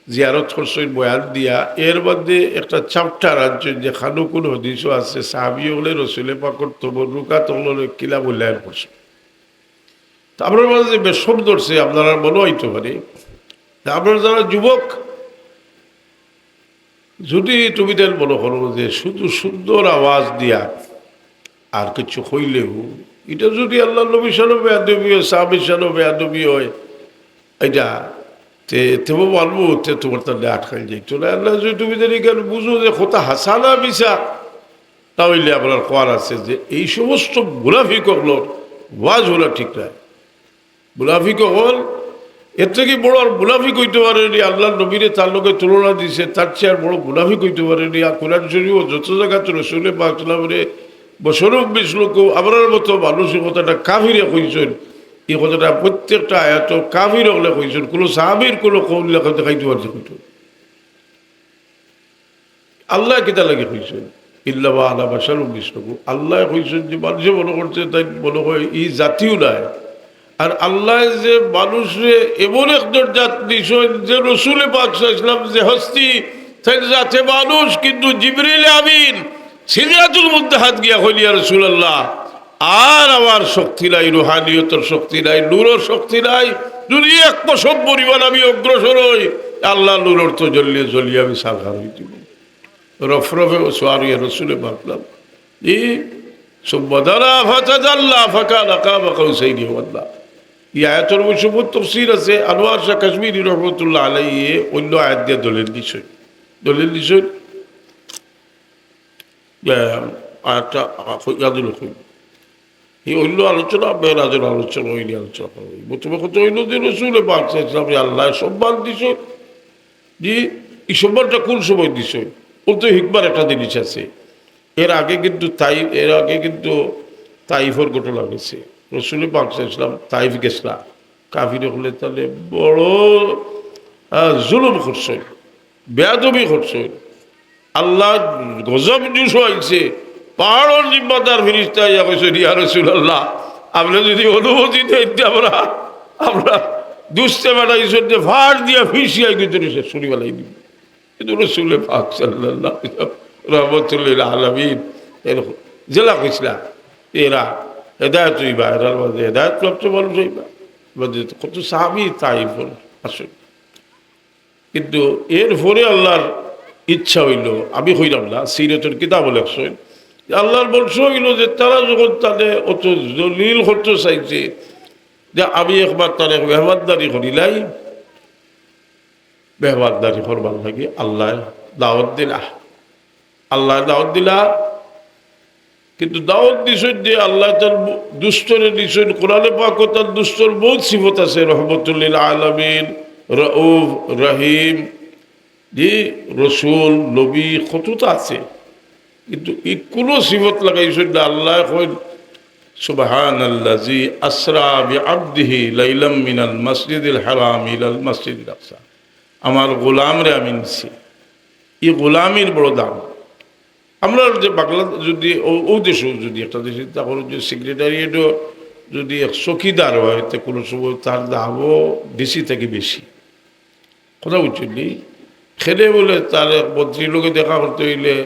জিয়ারত করছইন বয়ান দিয়া। এর মধ্যে একটা chapter আনছইন যে খানো কুন হাদিসও আছে সাহাবী অকলে রসুলে পাকর তবররুকাত অকলরে কিলা মূল্যায়ন করছইন। তে আমরার মাঝে যে বেশম ধরছে, আপনারার মনো অইতো পারে, তে আপনারা যারা যুবক, যুদি তুমি তাইন মনো করো যে শুধু সুন্দর আওয়াজ দিয়া আর কিছু কইলেউ, ইটা যুদি আল্লাহর নবীর শানো বেয়াদবি অয়, সাহাবীর শানো বেয়াদবি অয়, ইটা তে, তেও মানমু, তে তুমার তানে আটকাইল যাইতো নায়। আল্লাহ যুদি তুমি তাইন ইখান বুঝো যে কথা হাছা না মিছা, তা অইলে আপনার কওয়ার আছে যে এই সমস্ত মুনাফিক অকলর ওয়াজ হুনা ঠিক নায়। মুনাফিক অকল, এর থাকি বড় আর মুনাফিক অইতো পারে নি? আল্লাহর নবীরে তার লগে তুলনা দিছে, তার চেয়ে আর বড় মুনাফিক অইতো পারে নি? আর কোরআন শরীফও যত জাগাত রসুলে পাক সাল্লাল্লাহু আলাইহি ওয়াসাল্লামরে বশরুম মিসলুকুম, আমরার মতো মানুষ, ই কথাটা কাফিরে কইছইন, ই কথাটা প্রত্যেকটা আয়াতো কাফির অকলে কইছইন, কুনু সাহাবীর কুনু কওল লেখা দেখাইতো পারছে কুনটা? আল্লায় কিতার লাগি কইছইন, "ইন্নামা আনা বাশারুম মিসলুকুম।" আল্লায় কইছইন যে মানষে মনো করছে তাইন মনো অয় ই জাতিউ নায়। আর আল্লায় যে মানষরে এমন এক দরজাত নিছইন যে রসুলে পাক সাল্লাল্লাহু আলাইহি ওয়াসাল্লাম যে হস্তি, তাইন জাতে মানুষ, কিন্তু জিবরিল আমিন সিদরাতুল মুনতাহাত গিয়া কইলা, "ইয়া রাসূলুল্লাহ, আর আমার শক্তি নাই, রুহানিয়তর শক্তি নাই, নূরর শক্তি নাই। যুদি এক পশম পরিমাণ আমি অগ্রসর অই, আল্লাহর নূরর তজল্লিয়ে জ্বলি আমি ছারখার অই যিমু।" রফরফে ও সোয়ারিয়া রসুলে পাক সাল্লাল্লাহু আলাইহি ওয়াসাল্লাম। ই সুম্মা দানা ফাতাদাল্লা ফাকানা কাবা কাউসাইনি আও আদনা। ই আয়াতর অবশ্য বহুত তফসির আছে, আনোয়ার শাহ কাশ্মীরি রহমতুল্লাহ আলাইহি অন্য আয়াত দিয়া দলিল দিছইন। দলিল দিছইন, আহ, আরেকটা, আহ, ইয়াদ হইল কই। এই অন্য আলোচনা, মেরাজের আলোচনা, ওই নিয়ে আলোচনা করা হইব। তবে কথা হইল যে রসুলে পাক সাল্লাল্লাহু আলাইহি ওয়াসাল্লামরে আল্লাহ সম্মান দিছইন, যে এই সম্মানটা কোন সময় দিছইন? ওর তো হিকমার একটা জিনিস আছে। এর আগে কিন্তু তাই, এর আগে কিন্তু তাইফের ঘটনা গেছে। রসুলে পাক সাল্লাল্লাহু আলাইহি ওয়াসাল্লাম তাইফ গেছলা, কাফির হকলে তাহলে বড়, আহ, জুলুম করছইন, বেয়াদবি করছইন। আল্লাহ গজব জুশ আইছে, পাহাড়র জিম্মাদার ফিরিস্তা আইয়া কইছইন, "ইয়া রাসূলুল্লাহ, আপনে যদি অনুমতি দেইন তে আমরা, আমরা দুস্তে বানাইছইন যে ফাড় দিয়া ফিসিয়া ভিতরে শেষ করি ফালাই দিমু।" কিন্তু রসুলে পাক সাল্লাল্লাহু আলাইহি ওয়াসাল্লাম রহমতুল্লিল আলামিন এর জেলা কইছলা, এরা হেদায়েত হইবা, এরার মাঝে হেদায়েত প্রাপ্ত মানুষ হইবা। মাঝে কত সাহাবী তাইফর আসইন। কিন্তু এরপরে আল্লাহর ইচ্ছা হইল, আমি কইলাম না, সিরতর কিতাব লেখছইন, যে আল্লাহর বংশ হইল যে তারা যখন তাদের অত জলিল করতে চাইছে, যে আমি একবার তারে মেহমানদারি করিলাই, মেহমানদারি করবার লাগি আল্লাহ দাওয়াত দিলা, আল্লাহ দাওয়াত দিলা। কিন্তু দাওয়াত দিছইন যে আল্লাহ তার দুস্তরে দিছইন, কোরআনে পাকও তার দুস্তর বহুত সিফত আছে, রহমতুল্লিল আলামিন, রউফ, রহিম, জি, রসুল, নবী, কততা আছে। কিন্তু এই কোনো সিফত লাগাইছইন না। আল্লাহ কইন, "সুবহানাল্লাযী আসরা বিআবদিহি লাইলাম মিনাল মাসজিদিল হারাম ইলাল মাসজিদিল আকসা।" আমার গোলামরে আমি নিছি। এই গোলামির বড় দাম। আমরা যে বাংলা যদি ও, ও দেশও যদি একটা দেশে চিন্তা করো যে সেক্রেটারিয়েটও যদি এক চকিদার হয়, তো কোনো সময় তার দামও ডিসি থেকে বেশি। কথা বুঝছইন নি? খেলে বলে তার এক মন্ত্রীর লগে দেখা করতে হইলে,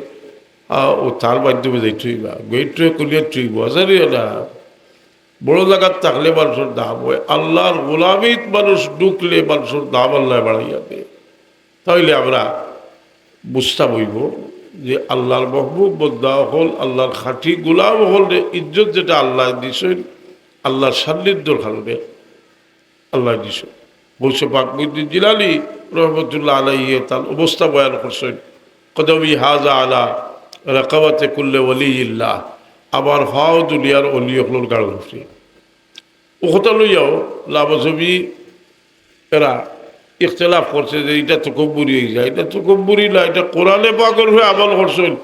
আহ, ও তার মাধ্যমে যাইতে হইবা, গেটটা খুলিয়া থইব, আজারি না। বড় জাগাত থাকলে মানুষের দাম হয়, আল্লাহর গোলামিত মানুষ ঢুকলে মানুষের দাম আল্লাহ বাড়াইয়া দেয়। তাহলে আমরা বুঝতাম হইব যে আল্লাহর মাহবুব বন্দা অকল, আল্লাহর খাঁটি গোলাম অকলরে ইজ্জত যেটা আল্লাহ দিছইন, আল্লাহর সান্নিধ্যর কারণে আল্লাহ দিছইন। গৌসে পাক মহিউদ্দিন জিলানী রহমতুল্লাহ আলাইহি তার অবস্থা বয়ান করছইন, "কদমি হাজা আলা রাকাবাতে কুল্লে ওয়ালিয়িল্লাহ", আমার পাও দুনিয়ার অলি অকলর গাড় উঠছে। ও কথা লইয়াও লামাজহাবি এরা ইখতিলাফ করছে যে এটা তকব্বুরি হয়ে যায়, এটা তকব্বুরি না, এটা কোরআনে পাকর হয়ে আমল করছইন।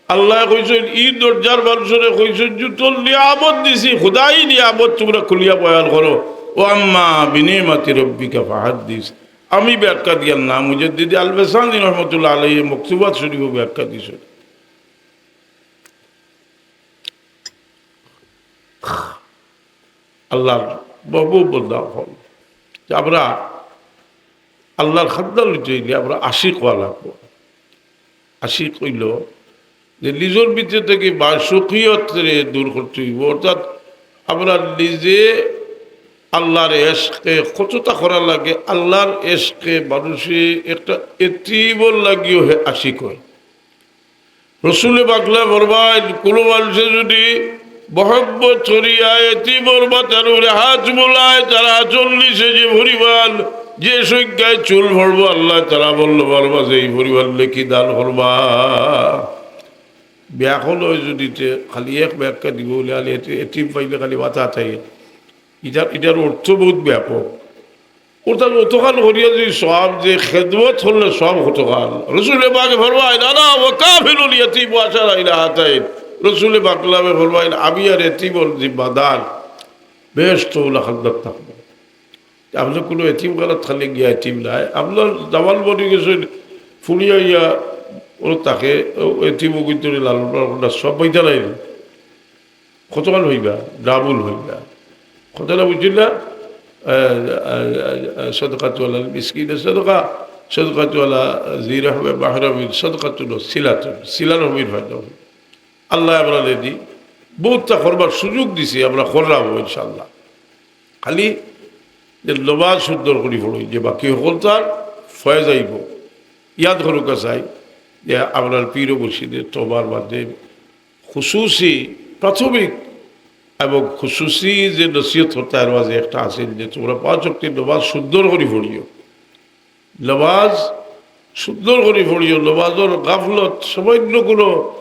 আল্লাহ কইছইন, "ই দরজার মানুষরে কইছইন যে তোর নিয়ামত দিছি, খুদাই নিয়ামত তোমরা খুলিয়া বয়ান করো। ওয়া আম্মা বিনিমাতি রাব্বিকা ফাহাদ্দিস।" আমি ব্যাখ্যা দিয়ার না, মুজাদ্দিদে আল বেসানি রহমতুল্লাহ আলাইহি মকতুবাত শরীফও ব্যাখ্যা দিছইন। আল্লাহর মাহবুব বন্দা অকল, যে আমরা আল্লাহর খান্দান অইতে অইলে আমরা আশিক হওয়া লাগবো। আশিক হইল যে নিজর ভিতরে থেকে মাশুকিয়তরে দূর করতে হইব, অর্থাৎ আমরা নিজে আল্লাহর এশকে কতটা করা লাগে, আল্লাহর এশকে মানুষে একটা এতিমর লাগিও হে আশিক হয়। রসুলে পাকলা ফরমাইন, কোনো মানুষে যদি মহব্বত করিয়া এতিমর মাথার উপরে হাত বুলায়, তার হাতর নিচে যে পরিমাণ, যে সংখ্যায় চুল পড়বো, আল্লাহ তাআলা বলল, ফরমা যে এই পরিমাণ নেকি দান করবা। ব্যাকুল হয় যদি তে খালি এক ব্যাখ্যা দিব বলে, আলে এতি-, এতিম পাইলে খালি মাথা থাকে। এটার, এটার অর্থ বহুত ব্যাপক। অর্থাৎ অতখান করিয়া যদি সওয়াব, যে খেদমত করলে সওয়াব কতখান। রসুলে পাকে ফরমাইন, "আনা ওয়া কাফিলুল ইয়াতিম ওয়া আশারা ইলা হাতাইন।" রসুলে পাক লামে ফরমাইন, "আমি আর এতিমর জিম্মাদার বেহেশত অউলা খান্দাত থাকবো।" আপনি কোনো এতিম খানাত খালি গিয়া এতিম নাই, আপনার জামাল বনি গেছে ফুড়িয়া ইয়া ওর তাকে ও এতিম ওগুইতরে লালন পালন করা সব পাইতে নাই। কতখান হইবা? ডাবল হইবা। কথাটা বুঝছইন না? আহ, আহ, আহ, সদকাতু আলা মিসকিনে সদকা, সদকাতু আলা জি রহমে মাহরমিন, সদকাতু সিলাতুন, সিলা রহমির ফায়দা হইব। আল্লাহ আমরা রেডি, বহুতটা করবার সুযোগ দিছে, আমরা করলাম ইনশাআল্লাহ। খালি যে নমাজ সুন্দর করি পড়ই, যে বাকি হকলতার ফয়েজ আইব। ইয়াদ করুকা চাই যে আপনার পীর মুর্শিদে তোমার মাঝে খুসুসি প্রাথমিক এবং খুসুসি যে নসিহত করতে এর মাঝে একটা আছে যে তোমরা পাঁচ ওয়াক্ত নমাজ সুন্দর করি পড়িও। নমাজ সুন্দর করি পড়িও, নমাজর গাফলত সামান্য কুনু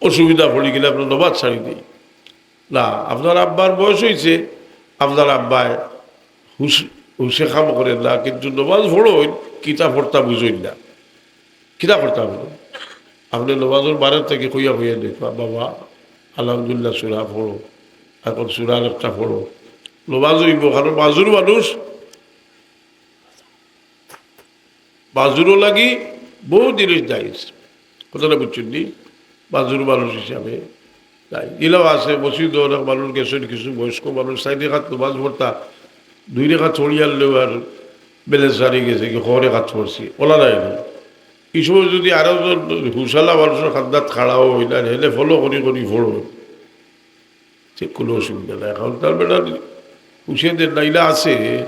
অসুবিধা পড়ি গেলে আপনার নমাজ ছাড়ি দেই না। আপনার আব্বার বয়স অইছে, আপনার আব্বায় হুশ-, হুশে কাম করেন না, কিন্তু নমাজ পড়ইন, কিতা পড়তা বুঝইন না, কিতা করতা বুঝইন। আপনে নমাজর বারে থাকি কইয়া কইয়া দেখবা, "বাবা, আলহামদুলিল্লাহ সুরা পড়ো, এখন সুরার একটা পড়ো।" নমাজ অইবো, কারণ মাজুর মানুষ মাজুরও লাগি বহু জিনিস জায়েজ। কথাটা বুঝছইন নি? মাজুর মানুষ হিসাবে জায়েজ। ইলাও আছে, মসজিদো অনেক মানুষ গেছইন, কিছু বয়স্ক মানুষ, চাইর রেকাত নমাজ পড়তা, দুই রেকাত পড়িয়ারলেও আর balance হারি গেছে, কি ক রেকাত পড়ছি, অলা নায় নি। ই সময় যুদি আরো জন হুশআলা মানুষর কান্দাত খাড়া অইন, আর হেনে follow করি করি পড়ইন, তে কুনু অসুবিধা নাই। এখন তার বেটার হুশে দের নাইলা আছে,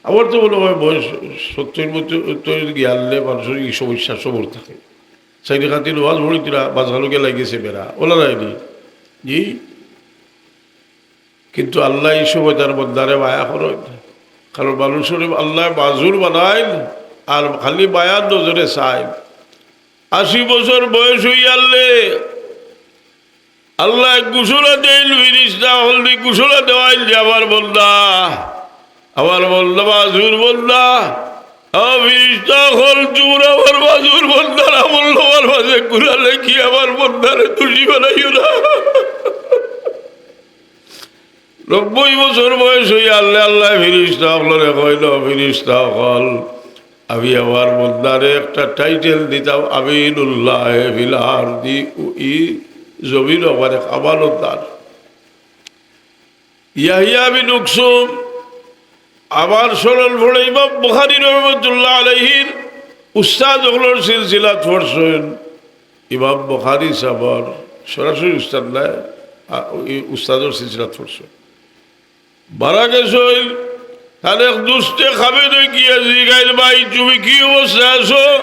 আমার তো মনে হয় বয়স সত্তর মতো, সত্তর গিয়ালে মানুষর ই সমস্যা সবর থাকে। চাইর রেকাতি নমাজ পড়িতরা, মাঝখানো গিয়া লাগিছে বেড়া, অলা নায় নি? জি। কিন্তু আল্লায় ই সময় তার বন্দারে মায়া করইন, কারণ মানুষরে আল্লায় মাজুর বানাইন, আর খালি মায়ার নজরে চাইন। আশি বছর বয়স অইয়ারলে আল্লায় ঘোষণা দেইন, ফিরিস্তা অকলদি ঘোষণা দেওয়াইন যে, "আমার বন্দা, আমার বন্দা, মাজুর বন্দা, ও ফিরিস্তা অকল, তুমরা আমার মাজুর বন্দার আমলনামার মাঝে গুনা লেখি আমার বন্দারে দোষী বানাইও না।" নব্বই বছর বয়স অইয়ারলে আল্লায় ফিরিস্তা অকলরে কইন, "ফিরিস্তা অকল, আমি আমার বন্দারে একটা title দিতাম, আমিনুল্লাহ ফিল আরদি, ই জমিনো আমার এক আমানতদার।" ইয়াহিয়া বিন উকসুম, আমার স্মরণ পড়ে ইমাম বুখারী রহমতুল্লাহ আলাইহির উস্তাদ অকলর সিলসিলাত পড়ছইন। ইমাম বুখারী সাবর সরাসরি উস্তাদ নায়, আ, ই উস্তাদর সিলসিলাত পড়ছইন। মারা গেছইন, তান এক দুস্তে খাবে নই গিয়া জিগাইল, "ভাই, তুমি কি অবস্থা আছো?"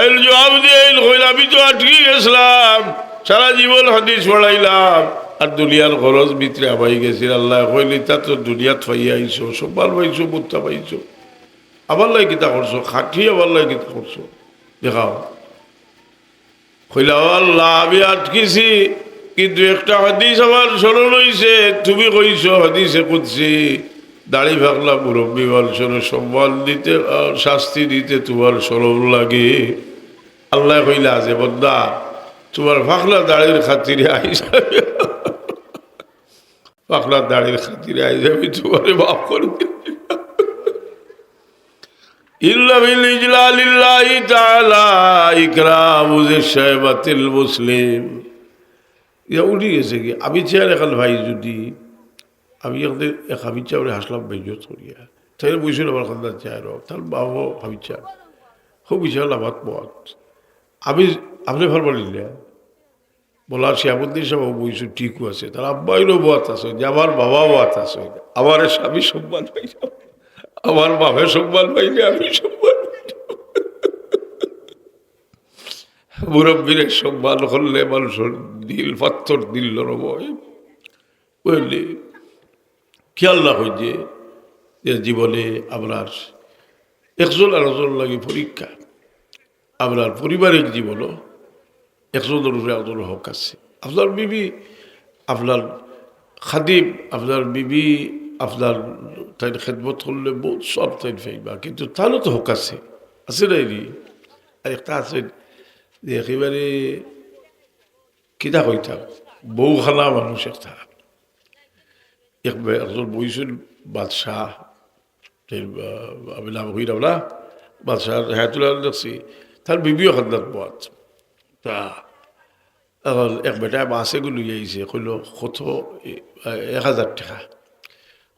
আইল জবাব দিয়াইল, কইল, "আমি তো আটকি গেছলাম, সারা জীবন হাদিস পড়াইলাম, আর দুনিয়ার গরজ ভিতরে হামাই গেছি।" আল্লায় কইল, "ইতা তো দুনিয়াত পাইয়া আইছো, সম্মান পাইছো, মুক্তা পাইছো, আমার লাগি কিতা করছো? খাটি আমার লাগি কিতা করছো? দেখাও।" কইলা, "ও আল্লাহ, আমি আটকিছি, কিন্তু একটা হাদিস আমার স্মরণ অইছে, তুমি কইছো হাদিসে কুদসি, দাড়ি পাকলা মুরব্বি মানুষরে সম্মান দিতে, আহ, শাস্তি দিতে তুমার শরম লাগে।" আল্লায় কইলা যে, "বন্দা, তুমার পাকলা দাড়ির খাতিরে আইজ আমি, পাকলা দাড়ির খাতিরে আইজ আমি তুমারে মাফ করি দিলাম।" ইন্না মিন ইজলালিল্লাহি তাআলা ইকরামু জি শাইবাতিল মুসলিম। ইয়া উঠি গেছে কি? আমি চেয়ার এখান ভাই যদি, আমি একদিন এক হাবিচ্চা করে হাসলাম বেইজ্জত করিয়া। তাইলে বইছিল আমার কান্দার চেয়ারও, তার বাবাও হাবিচ্চা। খুব বিশাল আবাদ পথ। আমি, আপনি ফারমালিল্লা। বলা শিহাবুদ্দিন সাহেব বইছইন, ঠিকও আছে। তার আব্বা অইলেও বওয়াত আছইন, যে আমার বাবা বওয়াত আছইন। আমার স্বামী সম্মান পাইলাম, আমার বাপে সম্মান পাইলে আমি সম্মান পাইলাম। মুরব্বিরে সম্মান করলে মানুষর দিল, পাত্থর দিল নরম অয়। বুঝলি? খেয়াল রাখো যে, যে জীবনে আমরার একজন আরকজনর লাগি পরীক্ষা, আমরার পারিবারিক জীবনও একজনর উপরে একজনর হক আছে। আপনার বিবি, আপনার খাদিম, আপনার বিবি, আপনার তাইন খেদমত করলে বউত সওয়াব তাইন পাইবা, কিন্তু তারও তো হক আছে, আছে না নি? আর একটা আছে যে একেবারে কিতা কইতাম, বউখানা মানুষ একটা। এক বে-, একজন বইছইন বাদশাহ, তে, আহ, আমি নাম কইরাম না, বাদশাহ হায়াতুল্লাহ দেখছি, তার বিবিও খান্দাত বওয়াত। তা এখন এক বেটায় মাছ এগু লইয়া আইছে, কইল, "কত?" এ, "এক হাজার টেকা।"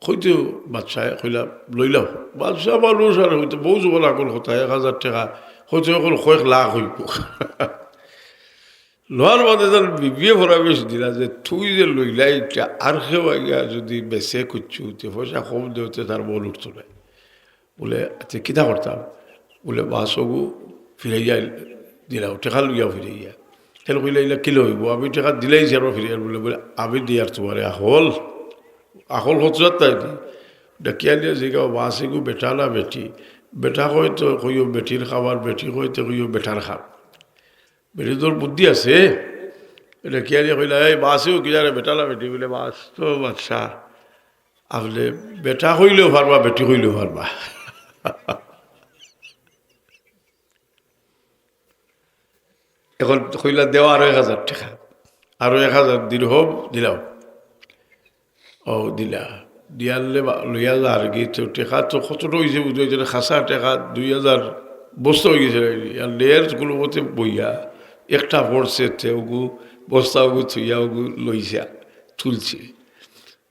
কইতে বাদশায় কইলা, "লইলাও।" বাদশাহ মানুষ আর কইতে বউ জবান আকল কথা, এক হাজার টেকা, কইতে অখন কয়েক লাখ অইবো। লওয়ার বাদে তার বিবিয়ে পরামর্শ দিলা যে, "তুই যে লইলা ইটা, আর কেউ আইয়া যদি বেচে কুচ্ছু, তে পয়সা কম দেওতে তার মন উঠতো না।" বুলে, "আচ্ছা, কিতা করতাম?" বুলে, "মাছ অগু ফিরাইয়া দিলাও, টেকা লইয়া ফিরাইয়া।" তাইন কইলা, "ইলা কিলা অইবো? আমি টেকা দিলাইছি, আরো ফিরাইয়া।" বুলে, বুলে, "আমি দিয়ার তুমারে আকল, আকল কত জাত তাই দি?" ডাকিয়া নিয়া জিগাও, "মাছ এগু বেটা না বেটি?" বেটা কইতো কইও বেটির খাবার, বেটি কইতো কইও বেটার খাবার। বেটি তোর বুদ্ধি আছে? এটা কি আর কইলা, "এই মাছেও কি জানে বেটা না বেটি?" বলে, "মাছ তো বাদশা, আপনি বেটা কইলেও পারবা, বেটি কইলেও পারবা।" এখন কইলা, "দেও আরো এক হাজার টেকা, আরো এক হাজার দিরহম দিলাম।" ও দিলা, দিয়ারলে বা-, লইয়া যার গি, তো টেকা তো কতটা অইছে বুঝো, এটা খাসা টেকা, দুই হাজার বস্তা অই গেছে। আর লেয়ার কোনো মতে বইয়া একটা পড়ছে, তে ওগু বস্তা ওগু থইয়া ওগু লইছে, তুলছে।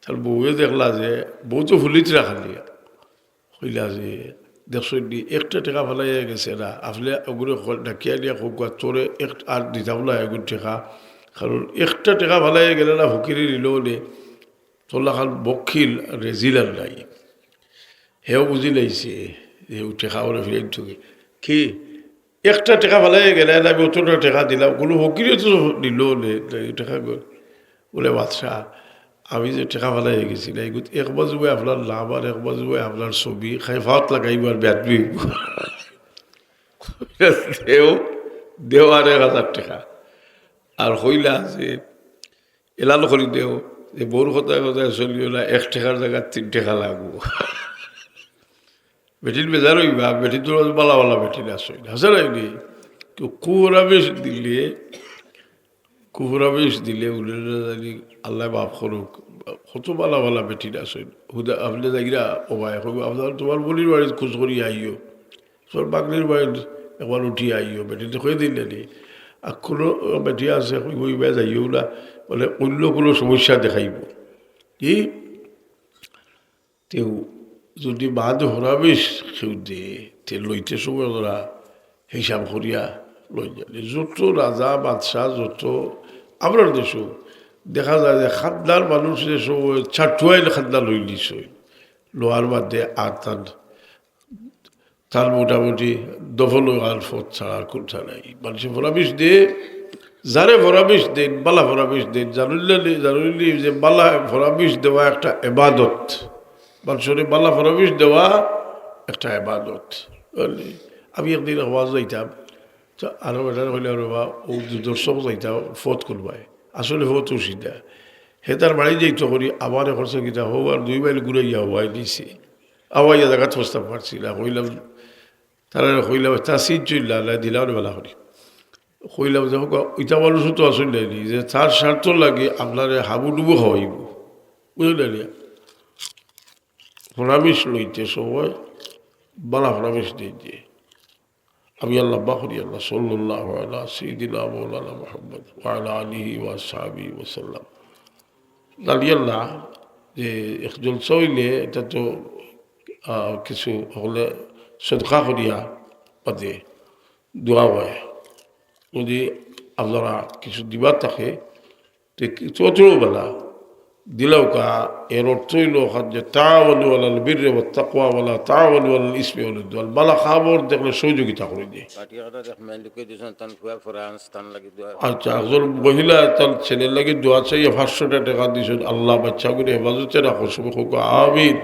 তার বউয়ে দেখলা যে বউ তো ফুলিত রাখালিয়া, কইলা যে, "দেখছইন নি, একটা টেকা ফালাইয়া গেছে না, আপনে ওগুরে খ-, ডাকিয়া নিয়া কউক্কা, তোরে এক-, আর দিতাম না এগুর টেকা, কারণ একটা টেকা ফালাইয়া গেলে না, ফকিরে নিল নে, তোর লাখান বখিল রেজিল আর নাই।" হেও বুঝি লাইছে যে ও টেকা ওরে ফিরাই দিতে কি, একটা টেকা ফালাইয়া গেলে না, আমি অতটা টেকা দিলাম, কোনো ফকিরে তো নিল নে, এই টেকা গো। বলে, "বাদশা, আমি যে টেকা ফালাইয়া গেছি না, এগুত এক বাজু ভাই আপনার লাভ আর এক বাজু ভাই আপনার ছবি, খাই ফাওত লাগাইবার বেয়াদবি।" দেও, দেও আর এক হাজার টেকা। আর কইলা যে, "এলান করি দেও, যে বউর কথায় কথায় চলিও না, এক টেকার জাগাত তিন টেকা লাগবো।" বেটিন বেজার অইবা, বেটিন তো বালা বালা বেটিন আছে, হাছা নায় নি? তো কুফরাবেশ দিলে, কুফরাবেশ দিলে উনি না জানি, আল্লায় মাফ করুক, কত বালা বালা বেটিন আছে। হুদা আপনে যাইরা, ও ভাই, কইবো, "আপনার তোমার বইনর বাড়িত খোঁজ করি আইও, তোমার বাগনির বাড়িত একবার উঠি আইও।" বেটিন তো কই দিলে নি। আর কোনো বেটি আছে, কইবো, "ইবা যাইও না, বলে অন্য কোনো সমস্যা দেখাইবো।" কি? তেউ যদি বাদ ফরাবিশ কেউ দে, তে লইতে সময় ওরা হিসাব করিয়া লই যায়। যত রাজা, বাদশা, যত আমরার দেশো দেখা যায় যে খাদ্দার মানুষ যে সময় ছাটুয়াইল খাদ্দা লই নিছে, লোয়ার বাদে আর তার, তার মোটামুটি দফন হওয়ার পথ ছাড়া আর কোনটা নাই। মানুষে ফরাবিশ দে, যারে ফরাবিশ দেন, বালা ফরাবিশ দেন, জানুল্লাহ নি-, জানুল্লাহ যে বালা ফরাবিশ দেওয়া একটা এবাদত। মানুষরে বালা ফরাবিশ দেওয়া একটা এবাদত। বুঝলি? আমি একদিন ওয়াজ যাইতাম, তো আরো বেটারে কইলাম, "রে বা, ও যে দর্শক যাইতাম, ফত করবায়।" আসলে ফত উচিত না। হে তার বাড়ি যাইতো করি, আমার এখন সে কিতা হোক আর দুই মাইল ঘুরাইয়া হওয়াই নিছে। আওয়াইয়া জাগাত ফস্তা পারছি না। কইলাম, তারা কইলাম, "তা সিজ চইল্লা, না দিলাম রে বালা করি।" কইলাম যে, "হোক, ইতা মানুষও তো আসলে নেই, যে তার স্বার্থ লাগে আপনারে হাবুডুবু খাওয়াইব।" বুঝলেন? ফরামিশ লইতে সময় বালা ফরামিশ দিতে। আমি আল্লাহ বাহরি আল্লাহ সাল্লাল্লাহু আলা সাইয়্যিদিনা মাওলানা মুহাম্মদ ওয়া আলা আলিহি ওয়া সাহবিহি ওয়া সাল্লাম। জানি আল্লাহ যে এক জলসা হইলে এটা তো, আহ, কিছু হলে সদকা করিয়া বাদে দোয়া হয়। যদি আপনারা কিছু দিবার থাকে, তে কিছু অতও বেলা দিলাও কা, এর অর্থ হইল ওখান যে, "তাআওয়ানু আলাল বিররি ওয়াত তাকওয়া ওয়ালা তাআওয়ানু আলাল ইসমি ওয়াল উদওয়ান।" বালা খবর দেখলে সহযোগিতা করে দিয়ে। পার্টি অর্ডার দেখ, মেন ঢুকে দিয়েছেন, তান ফুয়া ফ্রান্স, তান লাগি দোয়া। আচ্ছা, একজন মহিলা তার ছেলের লাগি দোয়া চাইয়া পাঁচশো টেকা দিয়েছেন, "আল্লাহ বাচ্চাগুলো হেফাজতে রাখো, সবাই হোক, আমিন।"